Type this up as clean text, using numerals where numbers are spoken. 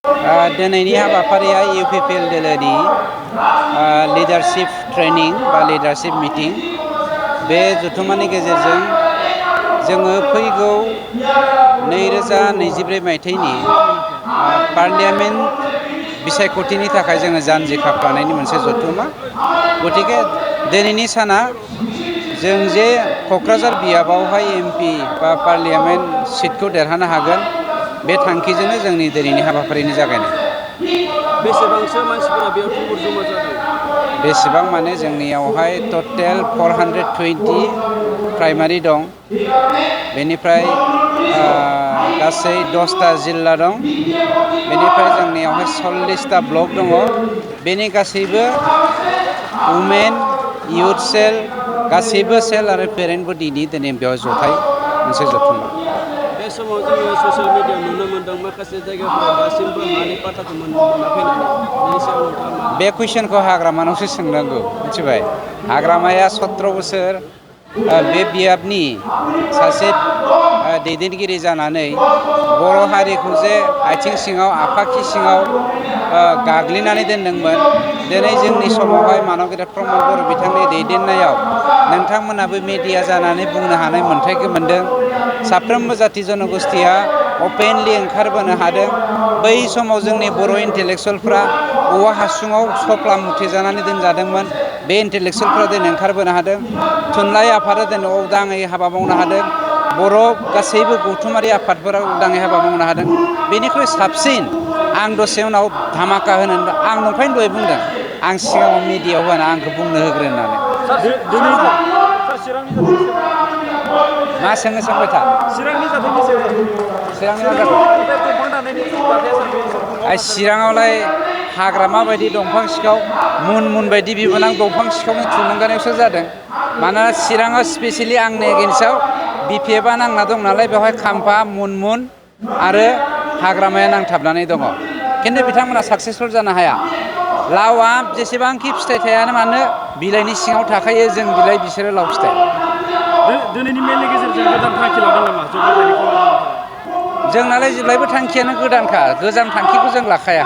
दिनैनि हाबाफारिया इउपिपिएल दोलोनि लिडारशिप ट्रेनिं बा लिडारशिप मिटिं बे जथुम्मानि गेजेरजों जोङो फैगौ 2024 मायथाइनि पार्लियामेन्ट बिसायख'थिनि थाखाय जोङो जानजि खाफ्रानायनि मोनसे जथुम्मा। गतिके दिनैनि साना जों जे क'क्राझार बियाबावहाय एमपि बा पार्लियामेन्ट सिटखौ देरहानो हागोन बे थांखिजोंनो जोंनि दिनैनि हाबाफारिनि जागायनाय। बेसेबांसो मानसिफोरा बेयाव थुबुर जमा जादों? बेसेबां माने जोंनियावहाय टटेल 420 प्राइमारि दं, बेनिफ्राय गासै 10टा जिल्ला दं, बेनिफ्राय जोंनियावहाय 40टा ब्लक दङ। बेनि गासैबो वुमेन इउथ सेल गासैबो सेल आरो पेरेन्ट बडिनि दिनै बेयाव जथाय मोनसे जथुम्मा। बे समाव जोङो ससियेल मिडियायाव नुनो मोन्दों माखासे जायगाफोराव दासिमबो हानि पाट्टाखौ मोनाखै होननानै। बेनि सायाव नोंथाङा बे कुइसनखौ हाग्रामानावसो सोंनांगौ, मिथिबाय? हाग्रामाया 17 बोसोर बे बियाबनि सासे दैदेनगिरि जानानै बर' हारिखौ जे आथिं सिङाव आफाखि सिङाव गाग्लिनानै दोनदोंमोन, दिनै जोंनि समावहाय मानबगेजेर प्रमद बर' बिथांनि दैदेननायाव नोंथांमोनाबो मेडिया जानानै बुंनो हानाय मोन्थायखौ मोन्दों। साफ्रोमबो जाथि जनगोष्ठिया अपेनलि ओंखारबोनो हादों। बै समाव जोंनि बर' इन्टेलेक्सुवेलफ्रा औवा हासुङाव सफ्ला मुथेजानानै दोनजादोंमोन। बे इन्टेलेक्सुवेलफ्रा दिनै ओंखारबोनो हादों। थुनलाइ आफादा दिनै उदाङै हाबा मावनो हादों। बर' गासैबो गौथुमारि आफादफोरा उदाङै हाबा मावनो हादों। बेनिख्रुइ साबसिन आं दसे उनाव धामाका होनो, आं नंखायनो दहाय बुंदों आं सिगाङाव मिडियायाव होना आंखौ बुंनो होग्रो होननानै। मा सोंनो सोंबाय था। चिरांनि जाथायनि सायाव चिरांनि मा जादों? दंफां दाननायनि जाथाया सार बेनि सायाव बुंनो हागोन चिराङावलाय हाग्रामा बायदि दंफां सिखाव, मुन मुन बायदि बिबोनां दंफां सिखावनि थुलुंगानायावसो जादों। मानोना चिराङाव स्पेसियेलि आंनि एगेन्स्टआव बिपिएफआ नांना दं नालाय बेवहाय खाम्फा, मुनमुन आरो हाग्रामाया नांथाबनानै दङ। खिन्थु बिथांमोना साक्सेसफुल जानो हाया। लावआ जेसेबांखि फिथाइ थायानो मानो बिलाइनि सिङाव थाखायो, जों बिलाइ बिसोरो लाव फिथाइ। दिनैनि मेलनि गेजेरजों गोदान थांखि लादों नामा जौगाथायनि खामानि मावनो थाखाय? जोंनालाय जेब्लायबो थांखियानो गोदानखा, गोजाम थांखिखौ जों लाखाया।